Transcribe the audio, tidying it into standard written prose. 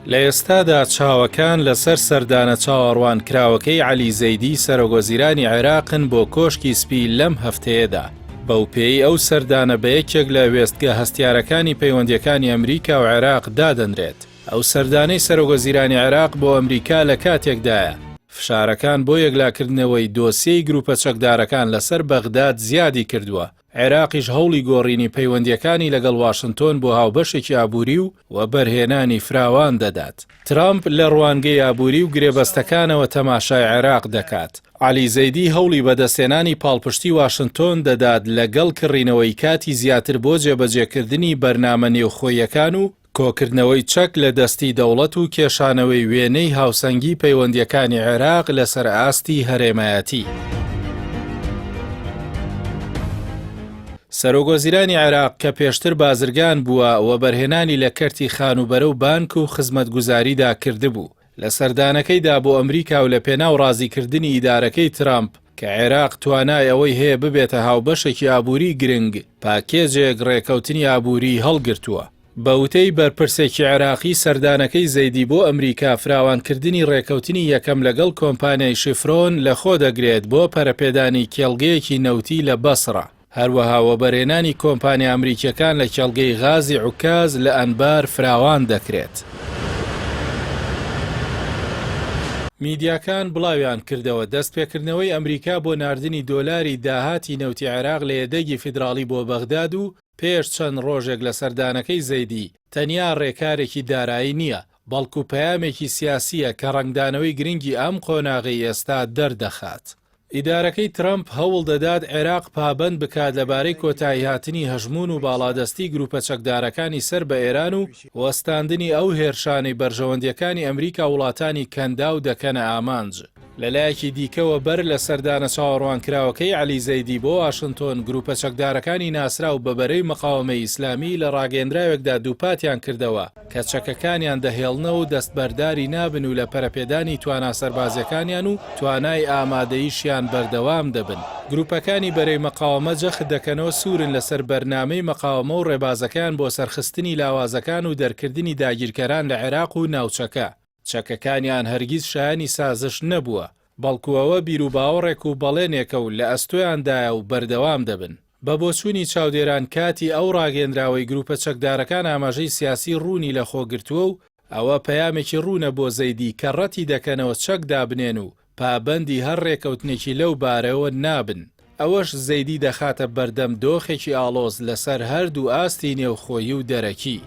لە ئێستادا چاوەکان لەسەر سەردانە چاوەڕوانکراوەکەی عەلی زەیدی سەرۆکوەزیرانی عێراقن بۆ کۆشکی سپی لەم هەفتەیەدا، بەوپێیەی ئەو سەردانە بە یەکێک لە وێستگە هەستیارەکانی پەیوەندییەکانی ئەمریکا و عێراق دادەنرێت. ئەو سەردانەی سەرۆکوەزیرانی عێراق بۆ ئەمریکا لە کاتێکدایە، فشارەکان بۆ یەکلاکردنەوەی دۆسیەی گروپە چەکدارەکان لەسەر بەغداد زیادی کردووە، عێراقیش هەوڵی گۆڕینی پەیوەندییەکانی لەگەڵ واشنتۆن بۆ هاوبەشێکی ئابووری و وەبەرهێنانی فراوان دەدات. ترەمپ لە ڕوانگەی ئابووری و گرێبەستەکانەوە تەماشای عێراق دەکات. عەلی زەیدی هەوڵی بەدەستهێنانی پاڵپشتی واشنتۆن دەدات لەگەڵ کڕینەوەی کاتی زیاتر بۆ جێبەجێکردنی بەرنامە نێوخۆییەکان و کۆکردنەوەی چەک لە دەستی دەوڵەت و کێشانەوەی وێنەی هاوسەنگی پەیوەندییەکانی عێراق لەسەر ئاستی هەرێمایەتی. سەرۆکوەزیرانی عێراق کە پێشتر بازرگان بووە، وەبەرهێنانی لە کەرتی خانووبەرە و بانک و خزمەتگوزاریدا کردبوو، لە سەردانەکەیدا بۆ ئەمریکا و لەپێناو ڕازیکردنی ئیدارەکەی ترامپ کە عێراق توانای ئەوەی هەیە ببێتە هاوبەشێکی ئابووری گرنگ، پاکێجێک ڕێکەوتنی ئابووریی هەڵگرتووە. بە وتەی بەرپرسێکی عێراقی، سەردانەکەی زەیدی بۆ ئەمریکا فراوانکردنی ڕێکەوتنی یەکەم لەگەڵ کۆمپانیای شیفرۆن لەخۆدەگرێت بۆ پەرەپێدانی کێڵگەیەکی نەوتی لە بەسڕە، هەروەها وەبەرهێنانی کۆمپانیا ئەمریکییەکان لە کێڵگەی غازی عوکاز لە ئەنبار فراوان دەکرێت. میدیاکان بڵاویان کردەوە، دەستپێکردنەوەی ئەمریکا بۆ ناردنی دۆلاری داهاتی نەوتی عێراق لە یەدەگی فیدراڵی بۆ بەغداد و پێش چەند ڕۆژێک لە سەردانەکەی زەیدی، تەنیا ڕێکارێکی دارایی نییە، بەڵکو پەیامێکی سیاسییە کە ڕەنگدانەوەی گرنگی ئەم قۆناغەی ئێستا دەردەخات. ئیدارەکەی ترەمپ هەوڵ دەدات عێراق پابەند بکات لەبارەی کۆتاییهاتنی هەژموون و باڵادەستی گروپە چەکدارەکانی سەر بە ئێران و وەستاندنی ئەو هێرشانەی بەرژەوەندییەکانی ئەمریکا و وڵاتانی کەنداو دەکەنە ئامانج. لەلایەکی دیکەوە بەر لە سەردانە چاوەڕوانکراوەکەی عەلی زەیدی بۆ واشنتۆن، گروپە چەکدارەکانی ناسراو بە بەرەی مقاوەمەی ئیسلامی لە ڕاگەیەندراوێکدا دووپاتیان کردەوە کە چەکەکانیان دەهێڵنەوە و دەستبەرداری نابن و لە پەرەپێدانی توانا سەربازیەکانیان و توانای ئامادەییشیان بەردەوام دەبن. گروپەکانی بەرەی مقاوەمە جەخت دەکەنەوە سوورن لەسەر بەرنامەی مقاوەمە و ڕێبازەکەیان بۆ سەرخستنی لاوازەکان و دەرکردنی داگیرکەران لە عێراق و ناوچەکە. چەکەکانیان هەرگیز شایەنی سازش نەبووە، بەڵکو ئەوە بیروباوەڕێک و بەڵێنێکە و لە ئەستۆیاندایە و بەردەوام دەبن. بە بۆچوونی چاودێران کاتی ئەو ڕاگەیەندراوەی گروپە چەکدارەکان ئاماژەی سیاسی ڕوونی لەخۆگرتووە و ئەوە پەیامێکی ڕوونە بۆ زەیدی کە ڕەتی دەکەنەوە چەک دابنێن و پابەندی هەر ڕێکەوتنێکی لەو بارەوە نابن، ئەوەش زەیدی دەخاتە بەردەم دۆخێکی ئاڵۆز لەسەر هەردوو ئاستی نێوخۆیی و دەرەکی.